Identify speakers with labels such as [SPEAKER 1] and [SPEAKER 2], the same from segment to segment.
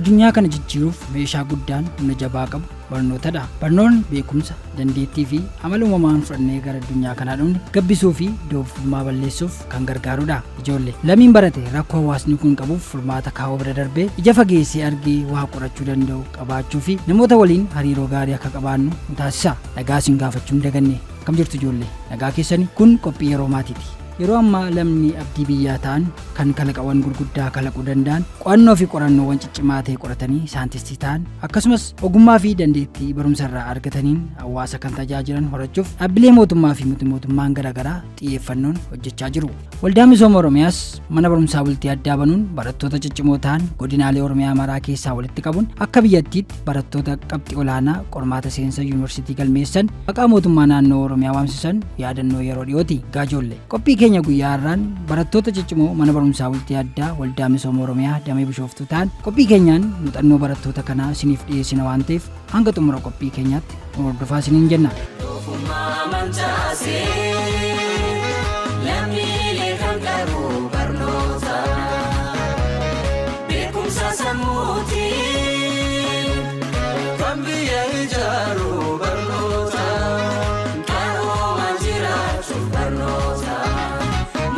[SPEAKER 1] Addunyaa kana jijjiiruuf meeshaa guddaan humna jabaa qabu barnootadha. Barnoonni beekumsa, dandeettii fi amala uumamaan fudhannee gara addunyaa kanaa dhufne gabbisuu fi doofummaa balleessuuf kan gargaarudha. Ijoollee lammiin barate rakkoo hawaasni kun qabuuf furmaata kaa'uu bira darbee ija fageessee argee waa qorachuu danda'u qabaachuu fi namoota waliin hariiroo gaarii akka qabaannu nu taasisa. Nagaa isin gaafachuu hin daganne. Akkam jirtu ijoollee? Nagaa keessani? Kun qophii yeroo maatiiti. Yeroo ammaa lammii abdii biyyaa ta'an kan kalaqawwan gurguddaa kalaquu danda'an, qo'annoo fi qorannoowwan ciccimaa ta'e qoratanii saayintistii ta'an, akkasumas ogummaa fi dandeettii barumsa irraa argataniin hawaasa kan tajaajilan horachuuf dhaabbilee mootummaa fi miti mootummaan garaagaraa xiyyeeffannoon hojjechaa jiru. Waldaa Misooma Oromiyaas mana barumsaa bultii addaa banuun barattoota ciccimoo ta'an godinaalee Oromiyaa maraa keessaa walitti qabuun akka biyyattiitti barattoota qabxii olaanaa qormaata seensa yuunivarsiitii galmeessan maqaa mootummaa naannoo Oromiyaa waamsisan yaadannoo yeroo dhiyooti. Gaajoolle qophii keenya guyyaa har'aan barattoota ciccimoo mana barumsaa bultii addaa Waldaa Misooma Oromiyaa damee Bishooftuu ta'an qophii keenyaan muuxannoo barattoota kanaa isiniif dhiyeessina waan ta'eef hanga xumura qophii keenyaatti nu hordofaa isiniin jenna.
[SPEAKER 2] Doofummaa mancaasee lammiilee kan qabu barnoota beekumsa sammuutiin
[SPEAKER 3] kan biyya ijaaru barnoota
[SPEAKER 2] qaroomaan jiraachuuf barnoota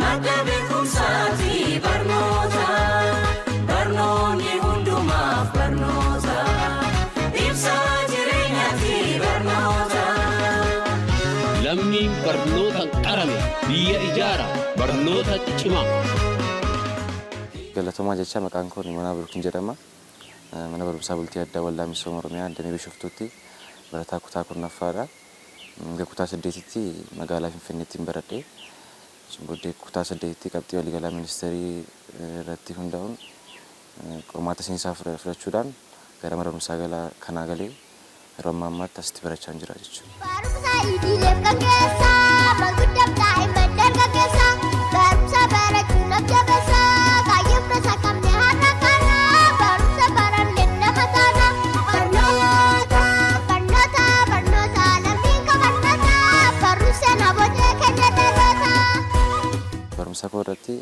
[SPEAKER 2] madda beekumsaati barnoota barnoonni hundumaaf barnoota ibsaa jireenyaati barnoota.
[SPEAKER 4] Lammiin barnootaan qarame biyya ijaara, barnoota cimaa.
[SPEAKER 5] Galatoomaa jecha, maqaan koo Nimonaa Burkin jedhama. Mana barumsaa bultii addaa Waldaa Misooma Oromiyaa Damee Bishoftuutti barataa kutaa 10ffaadha. Hanga kutaa saddeetitti magaalaa Finfinneetti hin baradhe. Achiin booddee kutaa saddeetitti qabxii waliigalaa ministeerii irratti hundaa'uun qormaata seensaa fudhachuudhaan gara mana barumsaa kanaa galee yeroo ammaa ammaatti asitti barachaa jira jechuudha.
[SPEAKER 6] Barumsa idileef gaggeessaa, maanguddaaf daa'imman dargaggeessaa, barumsa barachuun of jabeessaa, kaayyoon gosa qabne har'a kana, barumsa baranne nama taana. Barnoota, barnoota, barnoota, lammiin koo barnoota, barumsa na bocee kenna dhaloota.
[SPEAKER 5] Barumsa koo irratti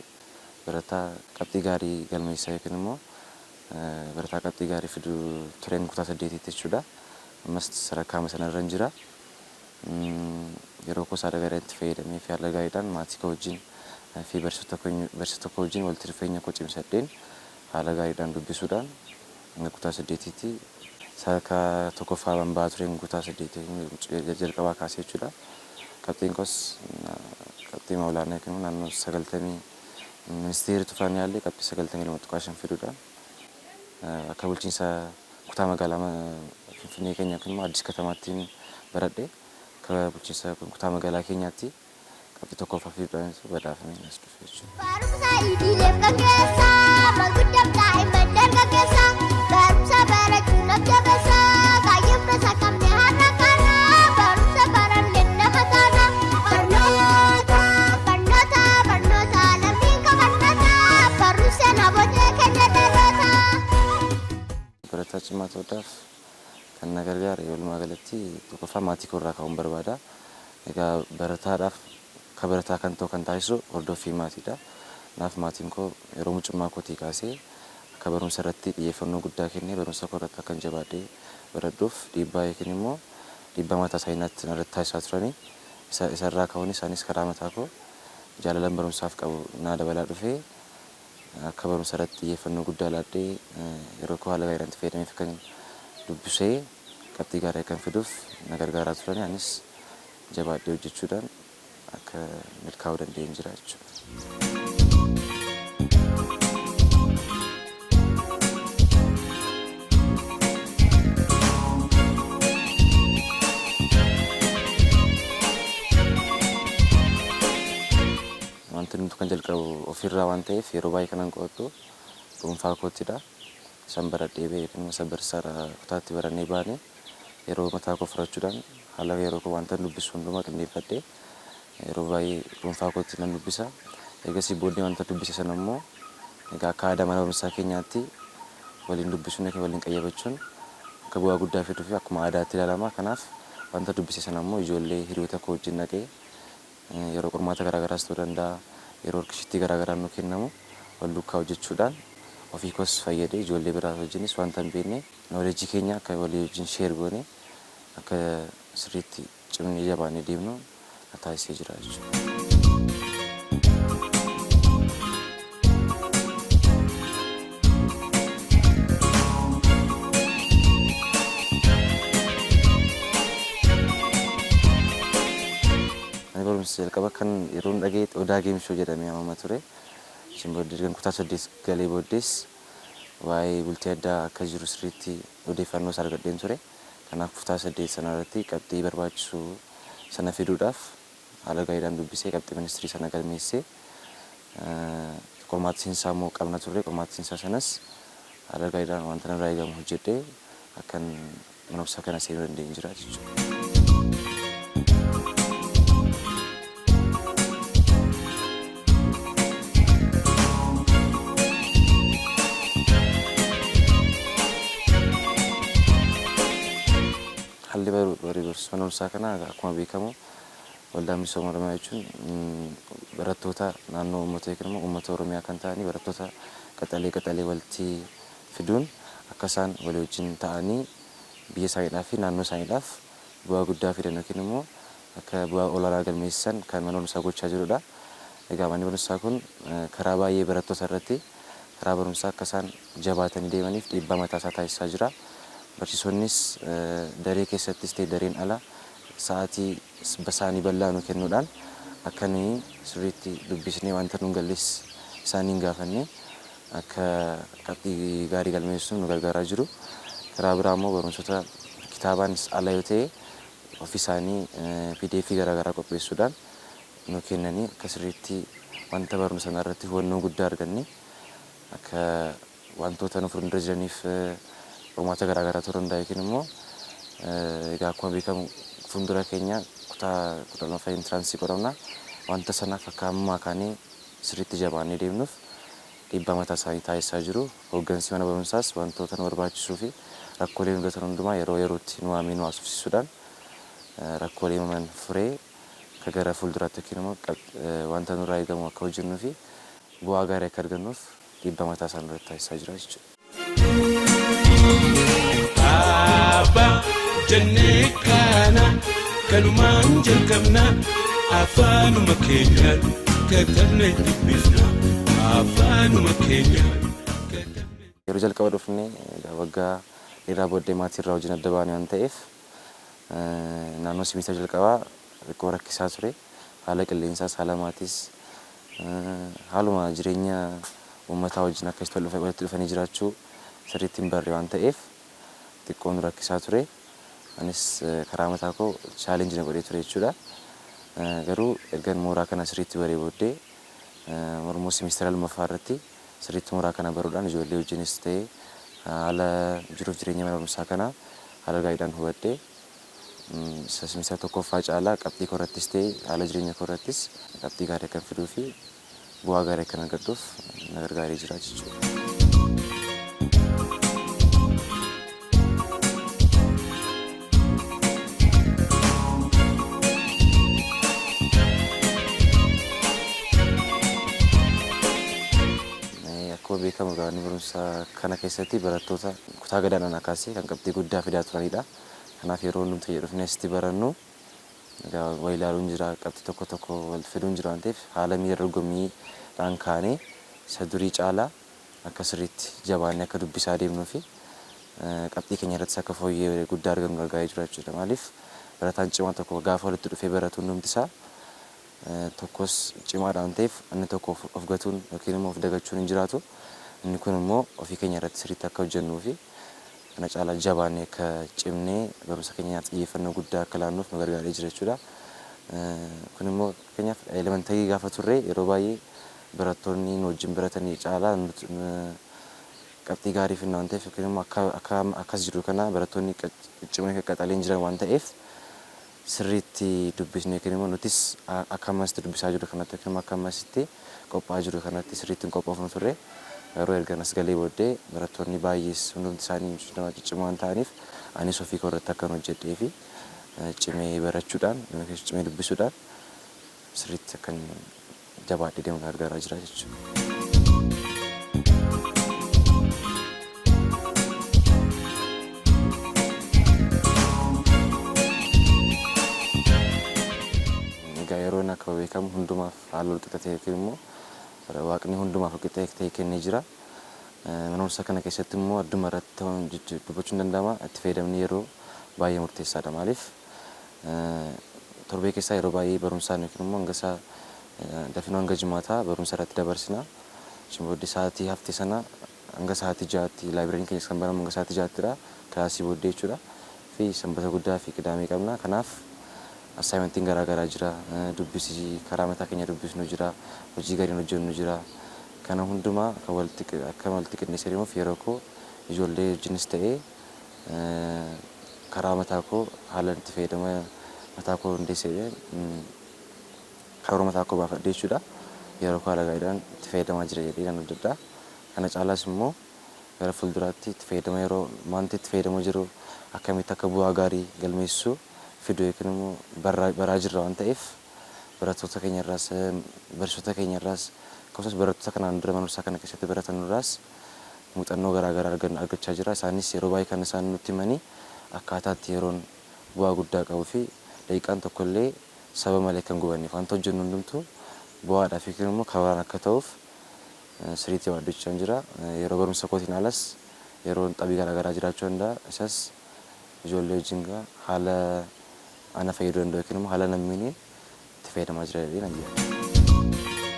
[SPEAKER 5] barataa qabxii gaarii galmeessaa yookiin immoo barataa qabxii gaarii fidu tureen kutaa saddeetitti jechuudha. Ammas sadarkaa sanarra hin jira. Yeroo koo haala gaariitti fayyadamee fi haala gaariidhaan maatii koo wajjin fi barsiisota koo wajjin walitti dhufeenya koo cimsadheen haala gaariidhaan dubbisuudhaan hanga kutaa saddeetitti sadarkaa tokkoffaa bahaa tureen kutaa saddeetii jalqabaa kaasee jechuudha. Qabxiin koos qabxii olaanaa yookiin naannoo 90 ministeerri tufaan yaallee qabxii 92.5 fiduudhaan akka bulchiinsa kutaa magaalaa Finfinnee keenya yookiin immoo Addis Katamaattiin baradhe, akka bulchiinsa kutaa magaalaa keenyaatti qabxii tokkoffaa fiduudhaan badhaafamee as dhufe jechuudha.
[SPEAKER 6] Barumsa idileef gaggeessaa, maanguddaaf daa'imman dargaggeessaa, barumsa barachuun of jabeessaa, kaayyoon gosa qabne har'a kana, barumsa baranne nama taana. Barnoota, barnoota, barnoota, lammiin koo barnoota, barumsa na bocee kenna dhaloota.
[SPEAKER 5] Barataa cimaa ta'uudhaaf kan na gargaare walumaa galatti tokkoffaa maatii koo irraa ka'uun barbaada. Egaa barataadhaaf akka barataa kan ta'u kan taasisu hordoffii maatiidha. Kanaaf maatiin koo yeroo mucummaa kootii kaasee akka barumsa irratti xiyyeeffannoo guddaa kennee barumsa koo irratti akkan jabaadhee baradhuuf dhiibbaa yookiin immoo dhiibbaa mataa isaanii narratti taasisaa turanii, isarraa ka'uun isaanis karaa mataa koo jaalalan barumsaaf qabu naa dabalaa dhufee akka barumsa irratti xiyyeeffannoo guddaa laadhee yeroo koo haala gaariidhaan itti fayyadamee kan dubbisee qabxii gaarii akkan fiduuf na gargaaraa turani, anis jabaadhee hojjechuudhaan akka milkaa'uu danda'een jira jechuudha. Wanti nuti kan jalqabu ofirraa waan ta'eef yeroo baay'ee kanan qo'adhu dhuunfaa koottidha. Isan baradhee ba'e yookiin immoo isa barsiisaadha kutaatti barannee baane yeroo mataa koo fudhachuudhaan haala yeroo koo wanta dubbisu hundumaa qindeeffadhee yeroo baay'ee dhuunfaa kootti nan dubbisa. Eegasii booddee wanta dubbise sana immoo egaa akka aadaa mana barumsaa keenyaatti waliin dubbisuun yookiin waliin qayyabachuun akka bu'aa guddaa fiduu fi akkuma aadaatti ilaalama. Kanaaf wanta dubbise sana immoo ijoollee hiriyoota koo wajjin dhaqee yeroo qormaata garaagaraas ta'uu danda'a, yeroo worksheetii garaagaraa nu kennamu wal duukaa hojjechuudhaan Ofii koos fayyadee ijoollee biraa wajjinis wanta hin beekne knowledge keenya akka walii wajjin share goone akka sirriitti cimnee jabaannee deemnu na taasisee jira jechuudha. Ani barumsa jalqaba kan yeroon dhagayetti Odaa Geemshoo jedhamee waamama ture. Achiin booddee ergan kutaa 8 galee booddees waa'ee bultii addaa akka jiru sirriitti odeeffannoo isaa argadheen ture. Kanaaf kutaa 8 sana irratti qabxii barbaachisu sana fiduudhaaf haala gaariidhaan dubbisee qabxii ministirii sana galmeessee qormaata seensaa immoo qabna turre, qormaata seensaa sanas haala gaariidhaan wanta narraa eegamu hojjedhee akkan mana barumsaa kana seenuu danda'een jira jechuudha. Haalli baruu barsiisuu mana barumsaa kanaa akkuma beekamu Waldaa Misooma Oromiyaa jechuun barattoota naannoo uummata yookiin immoo uummata Oromiyaa kan ta'anii barattoota qaxalee qaxalee walitti fiduun akka isaan walii wajjin ta'anii biyya isaaniidhaaf fi naannoo isaaniidhaaf bu'aa guddaa fidan yookiin immoo akka bu'aa olaanaa galmeessisan kan mana barumsaa gochaa jirudha. Egaa manni barumsaa kun karaa baay'ee barattoota irratti karaa barumsaa akka isaan jabaatanii deemaniif dhiibbaa mataa isaa taasisaa jira. Barsiisonnis daree keessattis ta'e dareen ala sa'aatii isaanii bal'aa nu kennuudhaan akka nuyi sirriitti dubbisnee wanta nu hin galles isaanii hin gaafanne akka qabxii gaarii galmeessinu nu gargaaraa jiru. Karaa biraa immoo barumsota kitaabaanis ala yoo ta'e ofii isaanii PDF garaagaraa qopheessuudhaan nu kennanii akka sirriitti wanta barumsa sana irratti hubannoo guddaa arganne akka wantoota nu fuuldura jiraniif qormaata garaagaraa ta'uu danda'a yookiin immoo egaa akkuma beekamu fuuldura keenya kutaa 12ffaa entrance qoramna, wanta sanaaf akka ammaa kaanee sirriitti jabaannee deemnuuf dhiibbaa mataa isaanii taasisaa jiru. Hooggansi mana barumsaas wantoota nu barbaachisuu fi rakkoolee mudatan hundumaa yeroo yerootti nu waamee nu haasofsiisuudhaan rakkoolee uumaman furee akka gara fuulduraatti yookiin immoo wanta nurraa eegamu akka hojjennuu fi bu'aa gaarii akka argannuuf dhiibbaa mataa isaa nurratti taasisaa jira jechuudha.
[SPEAKER 7] Abbaa jennee kana kanumaan jalqabna, afaanuma keenyaan katabne dubbifna, afaanuma keenyaan.
[SPEAKER 5] Yeroo jalqaba dhufne egaa waggaa dheeraa booddee maatii irraa wajjin adda baane waan ta'eef naannoo semester jalqabaa xiqqoo rakkisaa ture. Haala qilleensaas, haala maatiis, haaluma jireenya uummataa wajjin akkasitti walitti dhufanii jiraachuu sirriitti hin barre waan ta'eef xiqqoo nu rakkisaa ture. Anis karaa mataa koo challenge na godhee ture jechuudha. Garuu ergan mooraa kana sirriitti baree booddee mormoo semester lammaffaa irratti sirriitti mooraa kana baruudhaan ijoollee wajjinis ta'e haala jiruuf jireenya mana barumsaa kanaa haala gaariidhaan hubadhee isa semester tokkoffaa caalaa qabxii koo irrattis ta'e haala jireenya koo irrattis qabxii gaarii akkan fiduu fi bu'aa gaarii akkan argadhuuf na gargaaree jira jechuudha. Akkuma beekamu egaa manni barumsaa kana keessatti barattoota kutaa gadaanaa kaasee kan qabxii guddaa fidaa turanidha. Kanaaf yeroo hundumti keenya dhufnee asitti barannu egaa wal ilaaluun jira, qabxii tokko tokko wal fiduun jira waan ta'eef haala miira dorgommiidhaan kaanee isa durii caalaa akka sirriitti jabaannee akka dubbisaa deemnuu fi qabxii keenya irrattis akka fooyyee guddaa argannu gargaaree jira jechuudha. Maaliif, barataan cimaa tokko gaafa walitti dhufee baratu hundumti isaa tokkos cimaadha waan ta'eef inni tokko of gatuun yookiin immoo of dagachuun hin jiraatu. Inni kun immoo ofii keenya irratti sirriitti akka hojjennuu fi kana caalaa jabaannee akka cimnee barumsa keenyaaf xiyyeeffannoo guddaa akka laannuuf nu gargaaree jira jechuudha. Kun immoo fakkeenyaaf elementary gaafa turre yeroo baay'ee barattoonni nu wajjin baratanii caalaa qabxii gaarii finna waan ta'eef yookiin immoo akka akkas jiru kana barattoonni ciccimoon qaqqaxaleen jiran waan ta'eef sirriitti dubbisne yookiin immoo nutis akka ammasitti dubbisaa jiru kanatti yookiin immoo akka ammasitti qophaa'aa jiru kanatti sirriitti hin qophoofnu turre. Garuu erga as galee booddee barattoonni baay'ees hundumti isaanii nama ciccimoo waan ta'aniif anis ofii koo irratti akkan hojjedhee fi cimee barachuudhaan, cimee dubbisuudhaan sirriitti akkan jabaadhee deemu gargaaraa jira jechuudha. Akkuma beekamu hundumaaf haala walqixa ta'e yookiin immoo waaqni hundumaaf walqixa ta'e kennee jira. Mana barumsaa kana keessatti immoo adduma irratti ta'uun dubbachuun danda'ama. Itti fayyadamni yeroo baay'ee murteessaadha. Maaliif torbee keessaa yeroo baay'ee barumsaan yookiin immoo hanga isaa dafinoo hanga jimaataa barumsa irratti dabarsina. Achiin booddee sa'aatii hafte sana hanga sa'aatii 6tti laayibirariin keenyas kan banamu hanga sa'aatii 6ttidha. Kilaasii booddee jechuudha. Fi sanbata guddaa fi qidaamee qabna. Kanaaf assaayimentiin garaa garaa jira. Dubbisi karaa mataa keenya dubbisnu jira. Hojii gariin hojjennu jira. Kana hundumaa kan walitti akka walitti qindeessee deemuuf yeroo koo ijoollee wajjinis ta'ee karaa mataa koo haala itti fayyadama mataa koo hundeessee karoora mataa koo baafadhee jechuudha. Yeroo koo haala gaariidhaan itti fayyadamaa jira jedhee nan abdadha. Kana caalaas immoo gara fuulduraatti itti fayyadama yeroo wanti itti fayyadamaa jiru akkamitti akka bu'aa gaarii galmeessu fidu yookiin immoo baraa jirra waan ta'eef barattoota keenya irraas, barsiisota keenya irraas, akkasumas barattoota kanaan dura mana barumsaa kana keessatti baratan irraas muuxannoo garaa garaa argachaa jira. Isaanis yeroo baay'ee kan isaan nutti himanii akkaataa itti yeroon bu'aa guddaa qabuu fi daqiiqaan tokkollee saba malee kan gubanneef wanta hojjennu hundumtuu bu'aadhaaf yookiin immoo karooraan akka ta'uuf sirriitti hojjechaa jira. Yeroo barumsa kootiin alas yeroon taphi garaa garaa jiraachuu danda'a. Isas ijoollee wajjin haala ana fayyaduu danda'u yookiin immoo haala namni itti fayyadamaa jira jedhee nan yaada.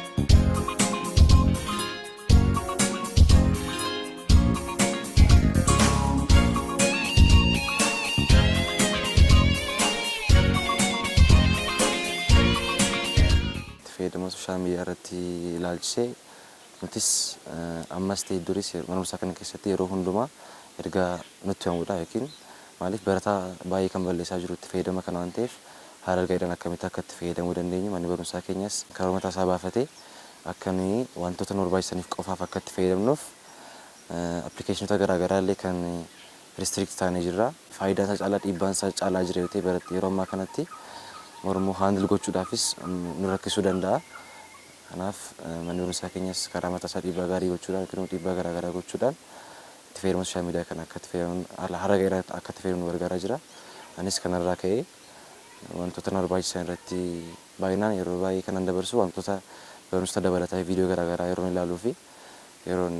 [SPEAKER 5] Itti fayyadama sooshaal miidiyaa irratti ilaalchisee nutis ammas ta'e duris mana barumsaa kana keessatti yeroo hundumaa ergaa nutti himamudha yookiin maaliif barataa baay'ee kan balleessaa jiru itti fayyadama kana waan ta'eef haala gaariidhaan akkamitti akka itti fayyadamuu dandeenyu manni barumsaa keenyas karoora mataa isaa baafatee akka nuyi wantoota nu barbaachisaniif qofaaf akka itti fayyadamnuuf appilikeeshinoota garaa garaa illee kan restrict taanee jirra. Faayidaa isaa caalaa dhiibbaan isaa caalaa jira yoo ta'e baratti yeroo ammaa kanatti mormuu handle gochuudhaafis nu rakkisuu danda'a. Kanaaf manni barumsaa keenyas karaa mataa isaa dhiibbaa gaarii gochuudhaan yookiin dhiibbaa garaa garaa gochuudhaan itti fayyadama sooshaal miidiyaa kana akka itti fayyadamnu haala gaariidhaan akka itti fayyadamnu gargaaraa jira. Anis kanarraa ka'ee wantoota na barbaachisan irratti baay'inaan yeroo baay'ee kanan dabarsu wantoota barumsa dabalataa fi viidiyoo garaa garaa yeroon ilaaluu fi yeroon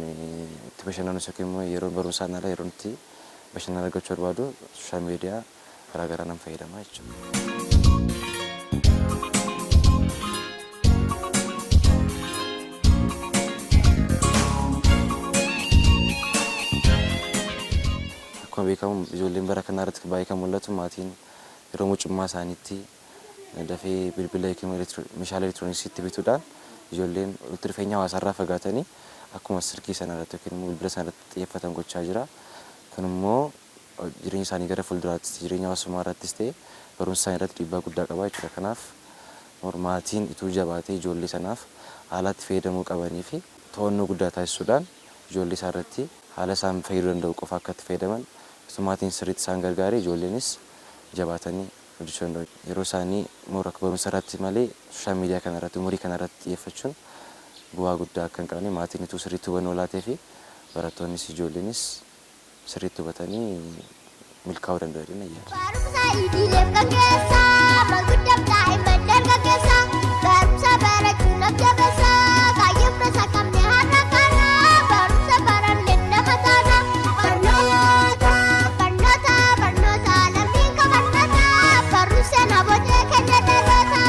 [SPEAKER 5] itti bashannanus yookiin immoo yeroo barumsaan ala yeroon itti bashannana argachuu barbaadu sooshaal miidiyaa garaa garaa nan fayyadama jechuudha. Akkuma beekamu ijoolleen bara kanaa irratti baay'ee kan mul'atu maatiin yeroo mucummaa isaaniitti dafee bilbila yookiin meeshaalee elektirooniksiitti bituudhaan ijoolleen walitti dhufeenya hawaasaarraa fagaatanii akkuma silkii sana irratti yookiin immoo bilbila sana irratti xiyyeeffatan gochaa jira. Kun immoo jireenya isaanii gara fuulduraattis jireenya hawaasummaa irrattis ta'e barumsa isaanii irratti dhiibbaa guddaa qaba jechuudha. Kanaaf maatiin utuu jabaatee ijoollee sanaaf haala itti fayyadamuu qabanii fi to'annoo guddaa taasisuudhaan ijoollee isaa irratti haala isaan fayyaduu danda'u qofa akka itti fayyadaman osoo maatiin sirriitti isaan gargaaree ijoolleenis jabaatanii hojjechuu danda'u. Yeroo isaanii moora akka barumsa irratti malee sooshaal miidiyaa kana irratti umurii kana irratti xiyyeeffachuun bu'aa guddaa akka hin qabne maatiin utuu sirriitti hubannoo laatee fi barattoonnis ijoolleenis sirriitti hubatanii milkaa'uu danda'u jedhee nan yaada.
[SPEAKER 6] Barumsa idileef gaggeessaa, maanguddaaf daa'imman dargaggeessaa, barumsa barachuun of jabeessaa, kaayyoon gosa qabne har'a kana, barumsa barannee nama taana. Barnoota, barnoota, barnoota, lammiin koo barnoota, barumsa na boodee kenna dhaloota.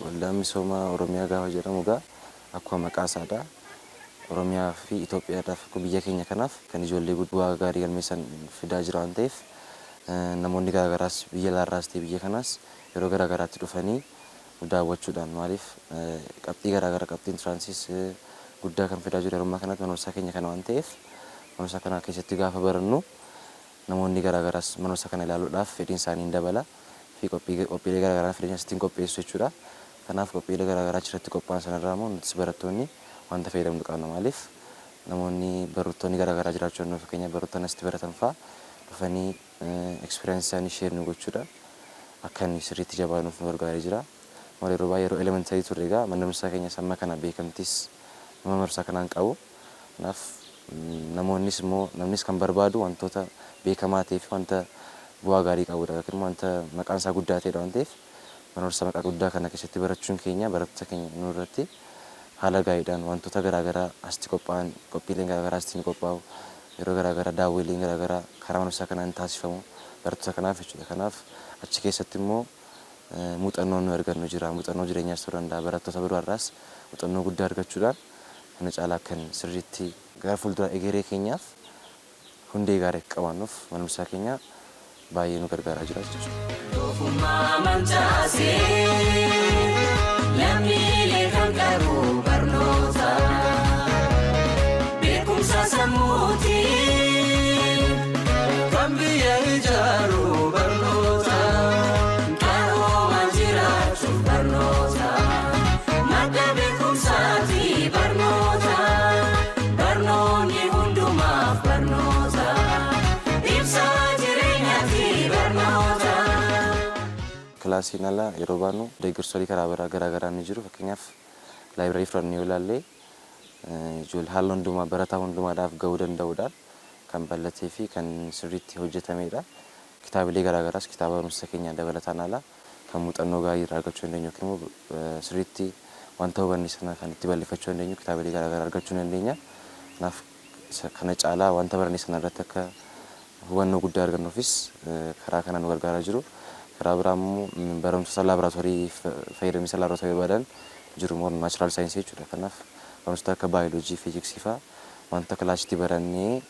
[SPEAKER 5] Waldaan misoomaa Oromiyaa gaafa jedhamu egaa akkuma maqaa isaadha. Oromiyaa fi Itoophiyaadhaaf biyya keenya kanaaf kan ijoollee bu'aa gaarii galmeessan fidaa jira waan ta'eef namoonni garaa garaas biyya alaarraas ta'e biyya kanaas yeroo garaa garaatti dhufanii daawwachuudhaan maaliif qabxii garaa garaa qabxii entranceis guddaa kan fidaa jiru yeroo ammaa kanatti mana barumsaa keenya kana waan ta'eef mana barumsaa kana keessatti gaafa barannu namoonni garaa garaas mana barumsaa kana ilaaluudhaaf fedhiin isaanii hin dabala fi qophiilee garaa garaa fedhiin asitti qopheessu jechuudha. Kanaaf qophiilee garaa garaa achirratti qophaa'an sanarraa immoo nutis barattoonni wanta fayyadamnu qabna. Maaliif namoonni barattoonni garaa garaa jiraachuu danda'u, fakkeenyaaf barattoonni asitti baratan fa'aa dhufanii experience isaanii share nu gochuudhaan akka inni sirriitti jabaanuuf nu gargaaree jira. Maal yeroo baay'ee yeroo elementary turre egaa manni barumsaa keenya samma kana beekamtis nama barumsaa kanaan qabu. Kanaaf namoonnis immoo namnis kan barbaadu wantoota beekamaa ta'ee fi wanta bu'aa gaarii qabudha yookiin immoo wanta maqaan isaa guddaa ta'edha waan ta'eef Mana barumsaa maqaa guddaa kana keessatti barachuun keenya barattoota keenya nu irratti haala gaariidhaan wantoota garaagaraa asitti qophaa'an, qophiileen garaagaraa asitti ni qophaa'u. Yeroo garaagaraa daawwiileen garaagaraa karaa mana barumsaa kanaan taasifamu barattoota kanaaf jechuudha. Kanaaf achi keessatti immoo muuxannoon nu argannu jira. Muuxannoo jireenyaas ta'uu danda'a. Barattoota biroo irraas muuxannoo guddaa argachuudhaan kana caalaa kan sirriitti gara fuuldura egeree keenyaaf hundee gaarii akka qabaannuuf mana barumsaa keenya baay'ee nu gargaaraa jira jechuudha.
[SPEAKER 2] Doofummaa mancaasee lammiilee kan qabu barnoota. Beekumsa sammuutiin
[SPEAKER 3] Kan biyya ijaaru barnoota.
[SPEAKER 2] Qaroomaan jiraachuuf barnoota. Madda beekumsaati barnoota. Barnoonni hundumaaf barnoota. Ibsaa jireenyaati barnoota.
[SPEAKER 5] Kilaasiin ala yeroo baanu deeggarsoolii karaa biraa garaa garaa ni jiru. Fakkeenyaaf, library fudhannee yoo ilaalle, ijoollee haala hundumaa barataa hundumaadhaaf gahuu danda'uudhaan kan bal'atee fi kan sirriitti hojjetamedha. Kitaabilee garaa garaas kitaaba barumsa keenyaan dabalataan ala kan muuxannoo gaarii irraa argachuu dandeenyu yookiin immoo sirriitti wanta hubanne sana kan itti bal'ifachuu dandeenyu kitaabilee garaa garaa argachuu dandeenya. Kanaaf kana caalaa wanta baranne sana irratti akka hubannoo guddaa argannuufis karaa kanaan nu gargaaraa jiru. Karaa biraa immoo barumsa laaboraatoorii fayyadamisa laaboraatoorii barbaadan jiru, immoo natural science jechuudha. Kanaaf barumsota akka baayoloojii, fiiziksii fa'aa wanta kilaasitti barannee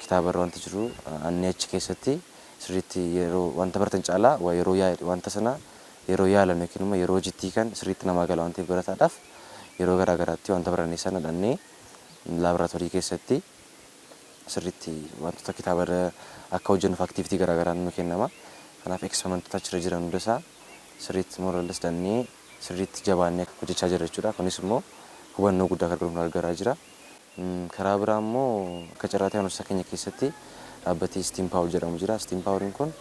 [SPEAKER 5] kitaaba irra wanta jiru annee achi keessatti sirriitti yeroo wanta baratan caalaa yeroo wanta sana yeroo yaalan yookiin immoo yeroo hojiitti kan sirriitti namaa gala waan ta'eef, barataadhaaf yeroo garaa garaatti wanta barannee sana dhannee laaboraatoorii keessatti sirriitti wantoota kitaaba irra akka hojjennuuf activity garaa garaa nu kennama. Kanaaf eksperimentoota achirra jiran hundasaa sirriitti moralles dhannee sirriitti jabaannee hojjechaa jirra jechuudha. Kunis immoo hubannoo guddaa kan nu gargaaraa jira. Karaa biraa immoo akka carraa ta'e barumsa keenya keessatti dhaabbati Steam Power jedhamu jira. Steam Poweriin kun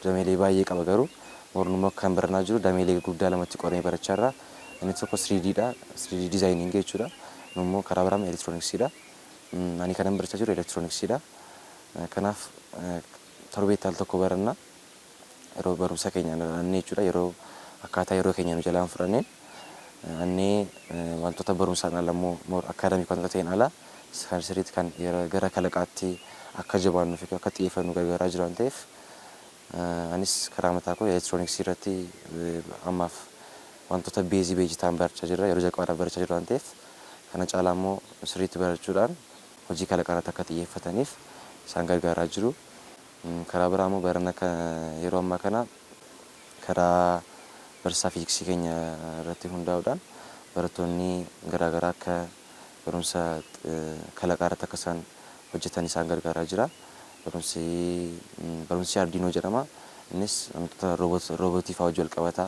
[SPEAKER 5] dameelee baay'ee qaba, garuu mornummaa kan baranaa jiru dameelee guddaa lamatti qoramee barachaa jirra. Inni tokko 3D dha. 3D designing jechuudha. Inni immoo karaa biraa elektirooniksiidha. Ani kanan barachaa jiru elektirooniksiidha. Kanaaf torbeetti al tokko baranna. Yeroo barumsa keenya annee jechuudha. Yeroo akkaataa yeroo keenya nu jalaan fudhanneen annee wantoota barumsaan ala immoo academic wantoota ta'een ala kan sirriitti kan gara kalaqaatti akka jabaannu fi akka xiyyeeffannu gargaaraa jiru waan ta'eef, anis karaa mataa koo elektirooniksii irratti ammaaf wantoota basic basic ta'an barachaa jirra. Yeroo jalqabaadhaaf barachaa jirra waan ta'eef, kana caalaa immoo sirriitti barachuudhaan hojii kalaqaa irratti akka xiyyeeffataniif isaan gargaaraa jiru. Karaa biraa immoo barana yeroo ammaa kana karaa barsiisaa fiiziksii keenya irratti hundaa'uudhaan barattoonni garaagaraa akka barumsa kalaqaa irratti akka isaan hojjetan isaan gargaaraa jira. Barumsi Arduino jedhama. Innis wantoota roobootii fa'aa wajjin wal qabata.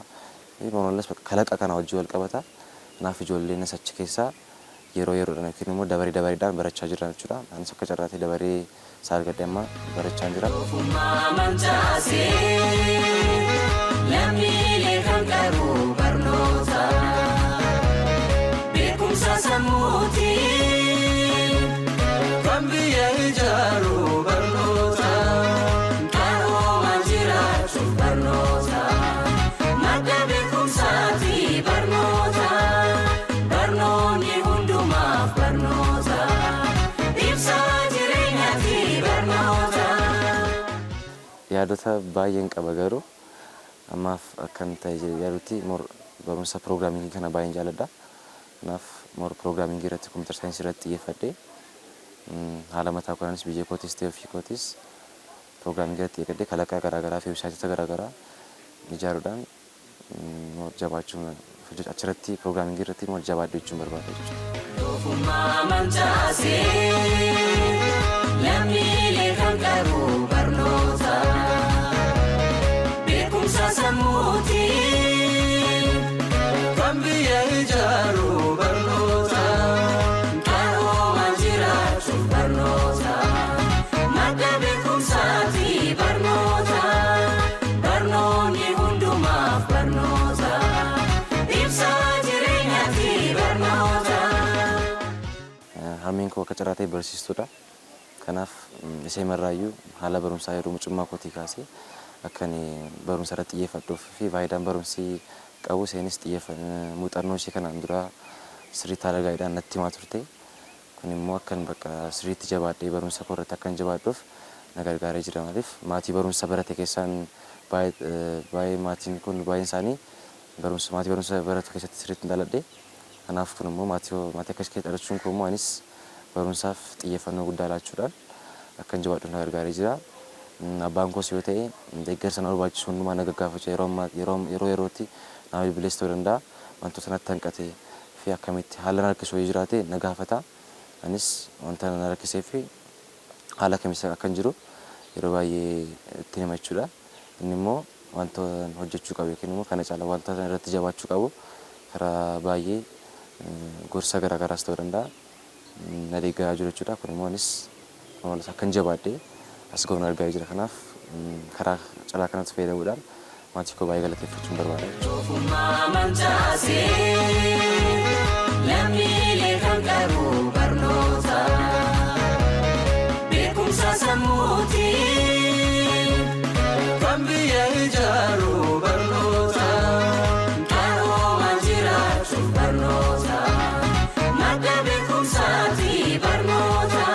[SPEAKER 5] Mooralles kalaqa kana wajjin wal qabata. Kanaaf ijoolleenis achi keessaa yeroo yeroodhaan yookiin immoo dabaree dabareedhaan barachaa jiran jechuudha. Anis akka carraatti dabaree isaa argadhe amma barachaa jira.
[SPEAKER 2] Doofummaa mancaasee lammiilee kan qabu barnoota. Beekumsa sammuutiin
[SPEAKER 3] Kan biyya ijaaru barnoota.
[SPEAKER 2] Qaroomaan jiraachuuf barnoota. Madda beekumsaati barnoota. Barnoonni hundumaaf barnoota. Ibsaa jireenyaati barnoota.
[SPEAKER 5] Yaadota baay'een qaba, garuu ammaaf akkan ta'e yaadutti barumsa programming kana baay'een jaalladha. Kanaaf more programming irratti, computer science irratti xiyyeeffadhee haala mataa koonis, biyya kootis ta'e ofii kootis programming irratti xiyyeeffadhee kalaqa garaagaraa fi websaayitoota garaagaraa ijaaruudhaan jabaachuun achirratti programming irratti more jabaadhu jechuun barbaada jechuudha.
[SPEAKER 2] Doofummaa mancaasee lammiilee kan qabu barnoota. Beekumsa sammuutiin
[SPEAKER 3] Kan biyya ijaaru barnoota.
[SPEAKER 2] Qaroomaan jiraachuuf barnoota. Madda beekumsaati barnoota. Barnoonni hundumaaf barnoota. Ibsaa jireenyaati barnoota.
[SPEAKER 5] Harmeen koo akka carraa ta'e barsiistuudha. Kanaaf ishee marraayyuu haala barumsaa yeroo mucummaa kootii kaasee Akka ani barumsa irratti xiyyeeffadhuuf fi faayidaan barumsi qabu isheenis muuxannoo ishee kanaan dura sirriitti haala gaariidhaan natti himaa turte. Kun immoo akkan bakka sirriitti jabaadhee barumsa koo irratti akkan jabaadhuuf na gargaaree jira. Maaliif, maatii barumsa barate keessaan baay'ee, maatiin kun baay'een isaanii barumsa, maatii barumsa baratu keessatti sirriitti dhaladhe. Kanaaf kun immoo maatii akkas keessa dhalachuun koo immoo anis barumsaaf xiyyeeffannoo guddaa laachuudhaan akkan jabaadhuuf na gargaaree jira. Abbaan koos yoo ta'e deeggarsa na barbaachisu hundumaa na gaggaafachuu, yeroo ammaa yeroo yerootti na bilbilees ta'uu danda'a. Wantoota natti hanqate fi akkamitti haala na rakkisu yoo jiraate na gaafata. Anis wanta na rakkisee fi haala kamiisa akkan jiru yeroo baay'ee itti hima jechuudha. Inni immoo wanta hojjechuu qabu yookiin immoo kana caala wanta irratti jabaachuu qabu karaa baay'ee gorsa garaagaraas ta'uu danda'a, na deeggaraa jiru jechuudha. Kun immoo anis akkan jabaadhee as ga'u na gargaaree jira. Kanaaf karaa carraa kanatti fayyadamuudhaan maatii koo baay'ee galateeffachuun barbaada jechuudha.
[SPEAKER 2] Ogummaa mancaasee lammiilee kan qabu barnoota, beekumsa sammuutiin
[SPEAKER 3] Kan biyya ijaaru barnoota.
[SPEAKER 2] Qaroomaan jiraachuuf barnoota, madda beekumsaati barnoota,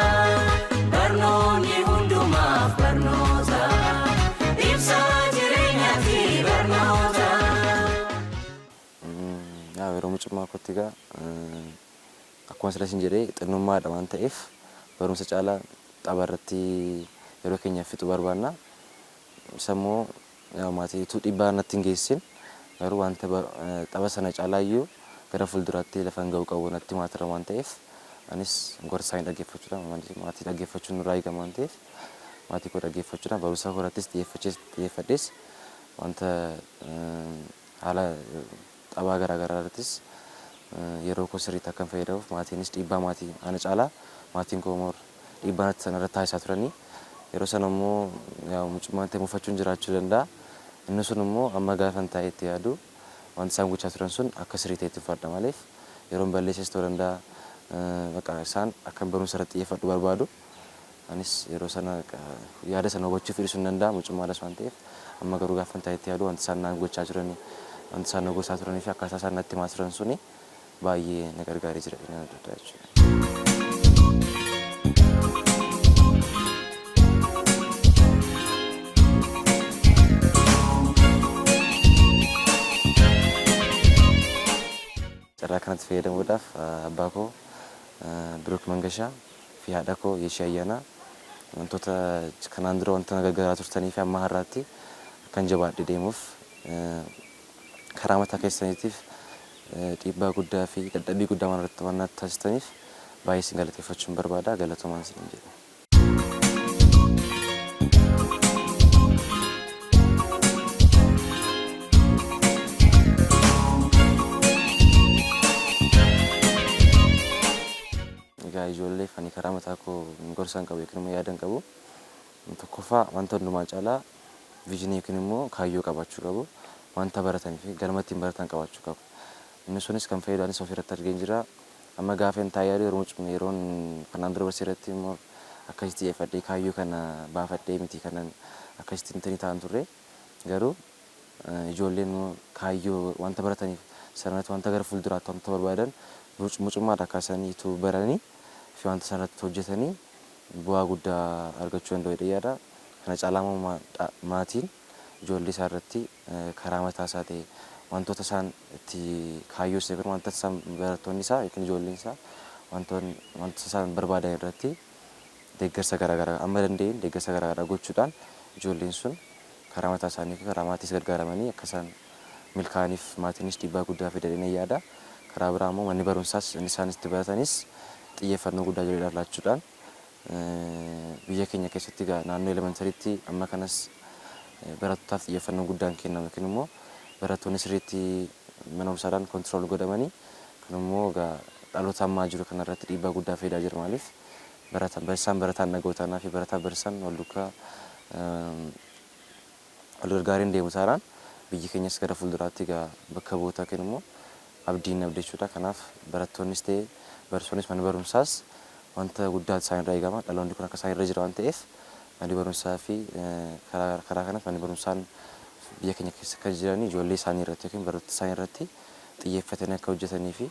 [SPEAKER 2] barnoonni hundumaaf barnoota, ibsaa jireenyaati barnoota.
[SPEAKER 5] Yaa, yeroo mucummaa kootti egaa, akkuma sila isin jedhee, xinnummaadha waan ta'eef barumsa caalaa tapha irratti yeroo keenya fixuu barbaanna. Isa immoo maatii utuu dhiibbaa natti hin geessin garuu wanta tapha sana caalaa iyyuu gara fuulduraatti lafa hin ga'u qabu natti himaa turan waan ta'eef, anis gorsa isaanii dhaggeeffachuudhaan, maatii dhaggeeffachuun nurraa eegama waan ta'eef, maatii koo dhaggeeffachuudhaan barumsa koo irrattis xiyyeeffadhees wanta haala taphaa garaagaraa irrattis yeroo koo sirriitti akkan fayyadamuuf maatiinis dhiibbaa maatii ana caalaa maatiin koo immoo dhiibbaa natti sana irratti taasisaa turanii, yeroo sana immoo mucummaan ta'e mufachuun jiraachuu danda'a. Inni sun immoo amma gaafan taa'ee itti yaadu wanti isaan gochaa turan sun akka sirrii ta'etti uffadha. Maaliif, yeroon balleesses ta'uu danda'a, bakka isaan akkan barumsa irratti xiyyeeffadhu barbaadu. Anis yeroo sana yaada sana hubachuu fedhisuu hin danda'a, mucummaadhas waan ta'eef. Amma garuu gaafan taa'ee itti yaadu wanti isaan naan gochaa turanii, wanti isaan na gorsaa turanii fi akkaataa isaan natti himaa turan suni baay'ee na gargaaree jira jedhee adda addaa jechuudha. Carraa kanatti fayyadamuudhaaf abbaa koo Biruuk Mangashaa fi haadha koo Yeshii Ayyaanaa, wantoota kanaan dura wanta na gargaaraa turtanii fi amma har'aatti akkan jabaadhee deemuuf karaa mataa keessaniitiif dhiibbaa guddaa fi dadhabbii guddaa waan irratti waan natti taasistaniif baay'ee isin galateeffachuun barbaada. Galatoomaan isiniin jedha. Egaa ijoolleef ani karaa mataa koo gorsa hin qabu yookiin immoo yaada hin qabu. Tokkoffaa, wanta hundumaa caalaa vision yookiin immoo kaayyoo qabaachuu qabu. Wanta baratanii fi galma ittiin baratan qabaachuu qabu. Inni sunis kan fayyadu anis ofirratti argeen jira. Amma gaafa hin taa'ee yaadu, yeroo mucummaa, yeroon kanaan dura barsiisee irratti immoo akkasitti xiyyeeffadhee kaayyoo kana baafadhee miti kanan akkasitti hin ta'an turre. Garuu ijoolleen immoo kaayyoo wanta barataniif sanarratti, wanta gara fuulduraatti wanta barbaadan mucummaadhaa kaasanii utuu baranii fi wanta sanarratti hojjetanii bu'aa guddaa argachuu danda'u jedhee yaada. Kana caalaa immoo maatiin ijoollee isaa irratti karaa mataa isaa ta'e wantoota isaan itti kaayyoo isaa yookiin wanta isaan barattoonni isaa yookiin ijoolleen isaa wanta isaan barbaadan irratti deeggarsa garaagaraa, amma danda'een deeggarsa garaagaraa gochuudhaan ijoolleen sun karaa mataa isaanii fi karaa maatiis gargaaramanii akka isaan milkaa'aniif maatiinis dhiibbaa guddaa fidanii yaada. Karaa biraa immoo manni barumsaas inni isaan itti baratanis xiyyeeffannoo guddaa ijoolleedhaaf laachuudhaan, biyya keenya keessatti egaa naannoo elementaryitti amma kanas barattootaaf xiyyeeffannoo guddaan kennamu yookiin immoo barattoonni sirriitti mana barumsaadhaan control godhamanii, kun immoo egaa dhaloota ammaa jiru kanarratti dhiibbaa guddaa fidaa jira. Maaliif, barsiisaan barataan dhaga'u taanaa fi barataa barsiisaan wal duukaa wal gargaareen deemu taanaan biyyi keenyas gara fuulduraatti egaa bakka bu'oota yookiin immoo abdiin abdi jechuudha. Kanaaf barattoonnis ta'e barsiisonnis, mana barumsaas wanta guddaa isaan irraa eegama. Dhaloonni kun akka isaan irra jira waan ta'eef Manni barumsaa fi karaa kanas manni barumsaan biyya keenya keessa kan jiran ijoollee isaanii irratti yookiin barattoota isaanii irratti xiyyeeffatanii akka hojjetanii fi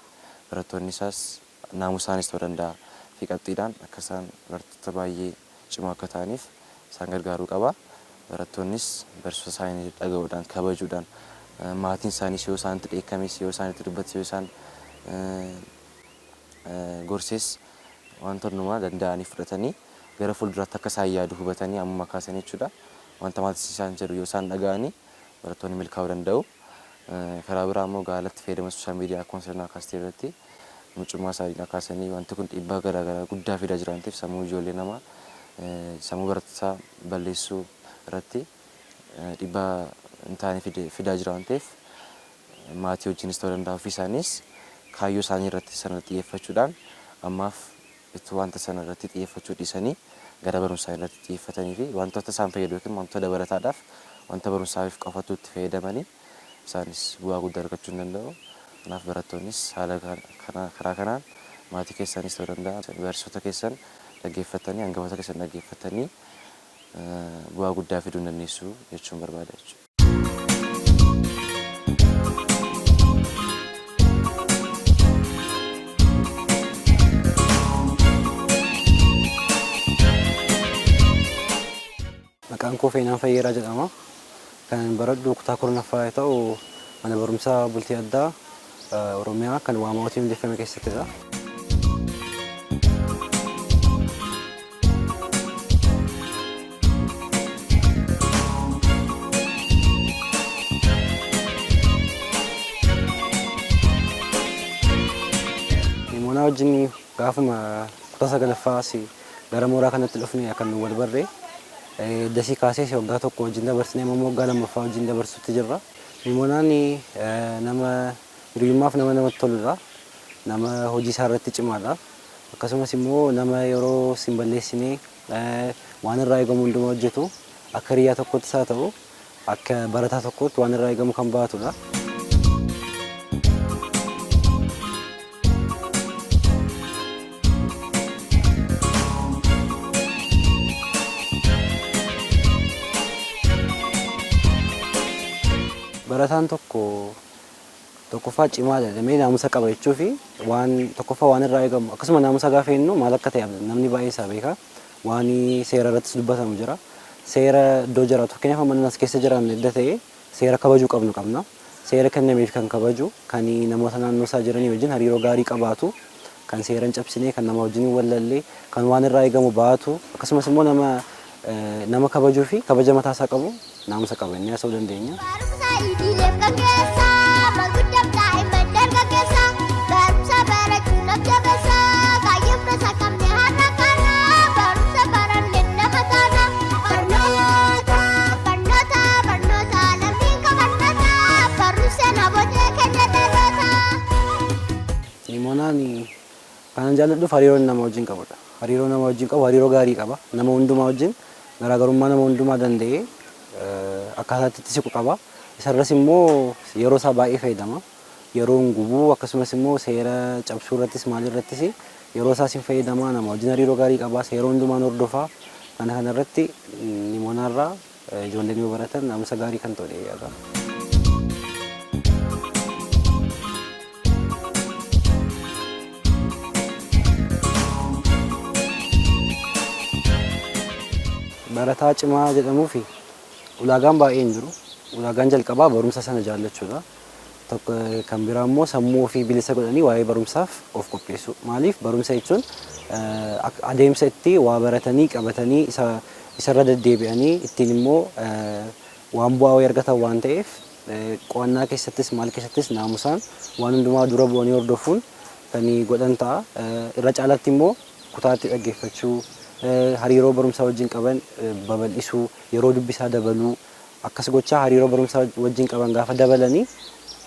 [SPEAKER 5] barattoonni isaas naamusaanis ta'uu danda'a fi qabxiidhaan akka isaan barattoota baay'ee cimoo akka ta'aniif isaan gargaaruu qaba. Barattoonnis barsiisota isaanii dhaga'uudhaan kabajuudhaan maatiin isaaniis yoo isaanitti dheekkames yoo isaanitti dubbates yoo isaan gorses wanta hundumaa danda'anii fudhatanii gara fuulduraatti akka isaan yaadu hubatanii ammuma kaasanii jechuudha. Wanta maatiin isaan jedhu yoo isaan dhaga'anii barattoonni milkaa'uu danda'u. Karaa biraa immoo gaalatti fayyadama sooshaal miidiyaa akkuma sirnaa kaastee irratti mucummaa isaanii kaasanii wanti kun dhiibbaa garaagaraa guddaa fidaa jira waan ta'eef sammuu ijoollee namaa sammuu barattootaa balleessuu irratti dhiibbaa hin taane fidaa jira waan ta'eef maatii wajjinis ta'uu danda'a ofii isaaniis kaayyoo isaanii irratti sana xiyyeeffachuudhaan ammaaf itti wanta sana irratti xiyyeeffachuu dhiisanii gara barumsaa irratti xiyyeeffatanii fi wantoota isaan fayyadu yookiin wantoota dabalataadhaaf wanta barumsaaf qofatu itti fayyadamanii isaanis bu'aa guddaa argachuu hin danda'u. Kanaaf barattoonnis haala karaa kanaan maatii keessanis ta'uu danda'a barsiisota keessan dhaggeeffatanii hangafoota keessan dhaggeeffatanii bu'aa guddaa fiduu hin dandeessu jechuun barbaada jechuudha.
[SPEAKER 8] Maqaan koo Feenaan Fayyeeraa jedhama. Kan baradhu kutaa 10ffaa yoo ta'u mana barumsaa bultii addaa Oromiyaa kan Waamaa'ootiin hundeeffame keessattidha. Nimoonaa wajjin gaafuma kutaa 9ffaa asii gara mooraa kanatti dhufne kan nu wal barree dasii kaasee waggaa tokko wajjin dabarsinee amma waggaa lammaffaa wajjin dabarsutti jirra. Nimoonaan nama hiriyummaaf nama namatti toludha. Nama hojii isaa irratti cimaadha. Akkasumas immoo nama yeroo sin balleessinee waan irraa eegamu hundumaa hojjetu akka hiriyaa tokkottis haa ta'u akka barataa tokkotti waan irraa eegamu kan baatudha. Barataan tokko tokkoffaa cimaa jedhamee naamusa qaba jechuu fi waan tokkoffaa waan irraa eegamu akkasuma naamusa gaafa jennu maal akka ta'e namni baay'ee isaa beeka. Waan seera irrattis dubbatamu jira. Seera iddoo jiraatu fakkeenyaaf mana as keessa jiraannu edda ta'e seera kabajuu qabnu qabna. Seera kennameef kan kabaju kan namoota naannoo isaa jiranii wajjin hariiroo gaarii qabaatu kan seera hin cabsine kan nama wajjin hin wallalle kan waan irraa eegamu baatu akkasumas immoo nama kabajuu fi kabaja mataa isaa qabu naamusa qaba inni haasa'uu dandeenya.
[SPEAKER 6] Barumsa idileef gaggeessaa maanguddaaf daa'imman dargaggeessaa barumsa barachuun of jabeessaa kaayyoo keessa qabne har'a kana barumsa baranne nama taana. Barnoota barnoota barnoota lammiin qabarnoota barumsa namoota keenya dhaloota.
[SPEAKER 8] Nimoonaan kanan jaalladhuuf hariiroo nama wajjin qabudha. Hariiroo nama wajjin qabu hariiroo gaarii qaba. Nama hundumaa wajjin garaagarummaa nama hundumaa danda'ee akkaataa itti siqu qaba. Isarras immoo yeroo isaa baay'ee fayyadama. Yeroo hin gubuu akkasumas immoo seera cabsuu irrattis maal irrattis yeroo isaas hin fayyadama. Nama wajjin hariiroo gaarii qaba. Seera hundumaan hordofaa. Kana kanarratti Nimoonaarraa ijoolleen yoo baratan naamusa gaarii kan ta'udha yaada. Barataa cimaa jedhamuu fi ulaagaan baay'ee hin jiru. Ulaagaan jalqabaa barumsa sana jaallachuudha. Tokko kan biraa immoo sammuu ofii bilisa godhanii waa'ee barumsaaf of qopheessu. Maaliif barumsa jechuun adeemsa itti waa baratanii qabatanii isarra deddeebi'anii ittiin immoo waan bu'aa wayii argatan waan ta'eef qo'annaa keessattis maal keessattis naamusaan waan hundumaa dura bu'anii hordofuun kan godhan ta'a. Irra caalaatti immoo kutaatti dhaggeeffachuu, hariiroo barumsaa wajjin qaban babal'isuu, yeroo dubbisaa dabaluu akkas gochaa hariiroo barumsaa wajjin qaban gaafa dabalanii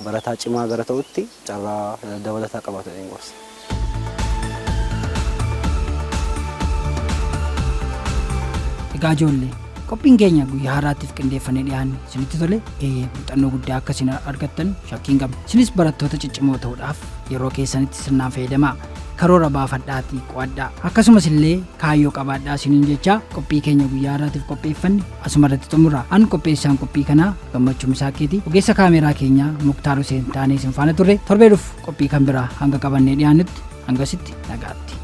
[SPEAKER 8] barataa cimaa gara ta'utti carraa dabalataa qabaatu jedheen gorsa.
[SPEAKER 1] Egaa ijoollee qophiin keenya guyyaa har'aatiif qindeeffannee dhiyaanne isinitti tole muuxannoo guddaa akka isin argattan shakkii hin qabnu. Isinis barattoota ciccimoo ta'uudhaaf yeroo keessanitti sirnaan fayyadamaa. Karoora baafadhaatii qo'adhaa. Akkasumas illee kaayyoo qabaadhaa isiniin jechaa qophii keenya guyyaa har'aatiif qopheeffanne asuma irratti xumura. An qopheessaan qophii kanaa Gammachuu Misaakkeeti. Ogeessa kaameeraa keenyaa Muktaar Huseen taanee isin faana turre. Torbee dhufu qophii kan biraa hanga qabannee dhiyaannutti hangasitti nagaatti.